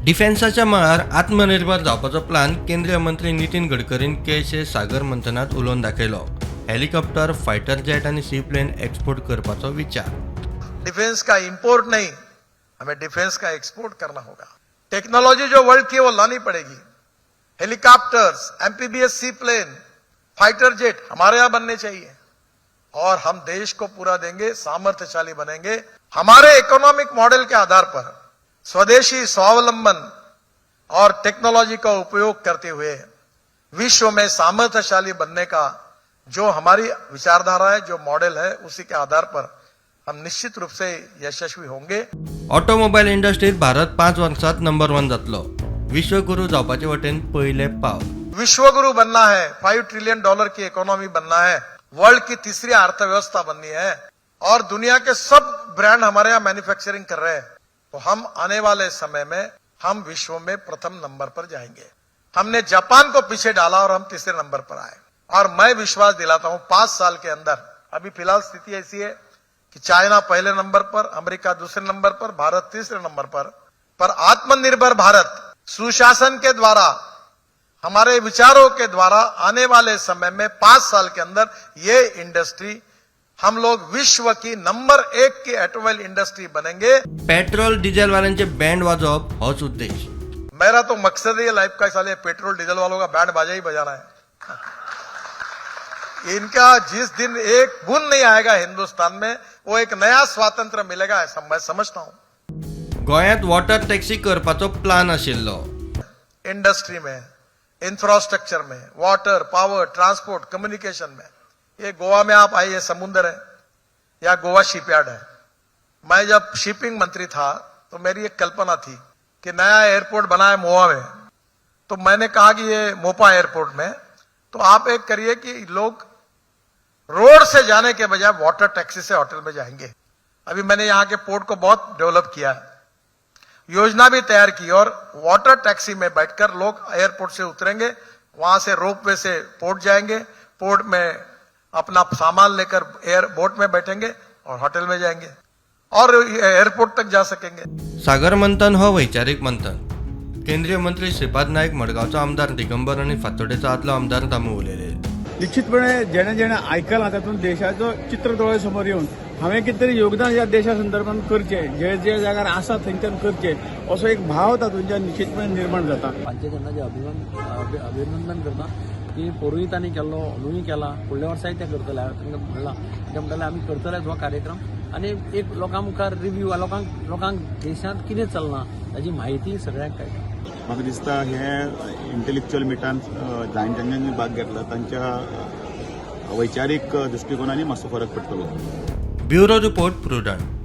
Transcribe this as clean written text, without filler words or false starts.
डिफेन्साच्या मळार आत्मनिर्भर जावपाचो प्लान केंद्रीय मंत्री नितीन गडकरीन केळशे सागर मंथनात उलोवन दाखयलो. हेलिकॉप्टर, फायटर जेट आनी सी प्लेन एक्सपोर्ट करपाचो विचार. डिफेंस का इंपोर्ट नहीं, हमें डिफेंस का एक्सपोर्ट करना होगा. टेक्नोलॉजी जो वर्ल्ड की है, वो लानी पड़ेगी. Helicopters, amphibious sea plane, fighter jet हमारे यहां बनने चाहिए और हम देश को पूरा देंगे, सामर्थ्यशाली बनेंगे. हमारे इकोनॉमिक मॉडल के आधार पर स्वदेशी, स्वावलंबन और टेक्नोलॉजी का उपयोग करते हुए विश्व में सामर्थ्यशाली बनने का जो हमारी विचारधारा है, जो मॉडल है, उसी के आधार पर हम निश्चित रूप से यशस्वी होंगे. ऑटोमोबायल इंडस्ट्रीत भारत 5 वर्सांत नंबर वन जातलो. विश्वगुरू जावपाचे वटेन पयलें पावल. विश्वगुरु बनना है, $5 ट्रिलियन की इकोनॉमी बनना है, वर्ल्ड की तीसरी अर्थव्यवस्था बननी है और दुनिया के सब ब्रांड हमारे यहाँ मैन्युफैक्चरिंग कर रहे हैं, तो हम आने वाले समय में हम विश्व में प्रथम नंबर पर जाएंगे. हमने जापान को पीछे डाला और हम तीसरे नंबर पर आए. और मैं विश्वास दिलाता हूं, 5 साल के अंदर, अभी फिलहाल स्थिति ऐसी है कि चाइना पहले नंबर पर, अमेरिका दूसरे नंबर पर, भारत तीसरे नंबर पर. आत्मनिर्भर भारत, सुशासन के द्वारा, हमारे विचारों के द्वारा आने वाले समय में 5 साल के अंदर ये इंडस्ट्री, हम लोग विश्व की नंबर एक की ऑटोमोबाइल इंडस्ट्री बनेंगे. पेट्रोल डिझेलवाल्यांचे बँड वाजोवप होच उद्देश. मेरा तो मकसद ही लाइफ का साले पेट्रोल डीजल वालों का बैंड बाजा ही बजाना है. इनका जिस दिन एक बूंद नहीं आएगा हिंदुस्तान में, वो एक नया स्वातंत्र मिलेगा, ऐसा मैं समझता हूं. गोंयांत वॉटर टॅक्सी करपाचो प्लान आशिल्लो. इंडस्ट्री में, इंफ्रास्ट्रक्चर में, वाटर, पावर, ट्रांसपोर्ट, कम्युनिकेशन में. ये गोवा में आप आइए, समुद्र है या गोवा शिपयार्ड है. मैं जब शिपिंग मंत्री था तो मेरी एक कल्पना थी कि नया एयरपोर्ट बना है मोआ में, तो मैंने कहा कि ये मोपा एयरपोर्ट में तो आप एक करिए कि लोग रोड से जाने के बजाय वाटर टैक्सी से होटल में जाएंगे. अभी मैंने यहाँ के पोर्ट को बहुत डेवलप किया है, योजना भी तैयार की और वाटर टैक्सी में बैठकर लोग एयरपोर्ट से उतरेंगे, वहां से रोपवे से पोर्ट जाएंगे, पोर्ट में अपना सामान लेकर एयर बोट में बैठेंगे और होटल में जाएंगे और एयरपोर्ट तक जा सकेंगे. सागर मंथन हो वैचारीक मंथन. केंद्रीय मंत्री श्रीपाद नायक, मडगांवचो आमदार दिगंबर आनी फातोडेचो आदलो आमदार दामू उलयले. निश्चितपणे जेणे जेणे आयकलां तातूंत देशाचो चित्र दोळ्या समोर येवन हांवें कितें तरी योगदान ह्या देशा संदर्भात करचें, जे जे जाग्यार आसा थंयच्यान करचें, असो एक भाव तातूंतल्यान निश्चितपणे निर्माण जाता. तांचें अभिनंदन करता की पोरूय तांणी केल्लो, अंदूय केला, फुडल्या वर्साय ते करतले. हांवें तांकां म्हणलां, ते म्हणटाले आमी करतलेच हो कार्यक्रम आनी एक लोकां मुखार रिव्यू, लोकांक देशांत कितें चल्लां ताजी म्हायती सगळ्यांक कळटा. म्हाका दिसता हे इंटलेक्च्युअल मिटान जाणट्यांनी भाग घेतला तांच्या वैचारीक दृश्टिकोनांनी मातसो फरक पडटलो. Bureau report, Prudent.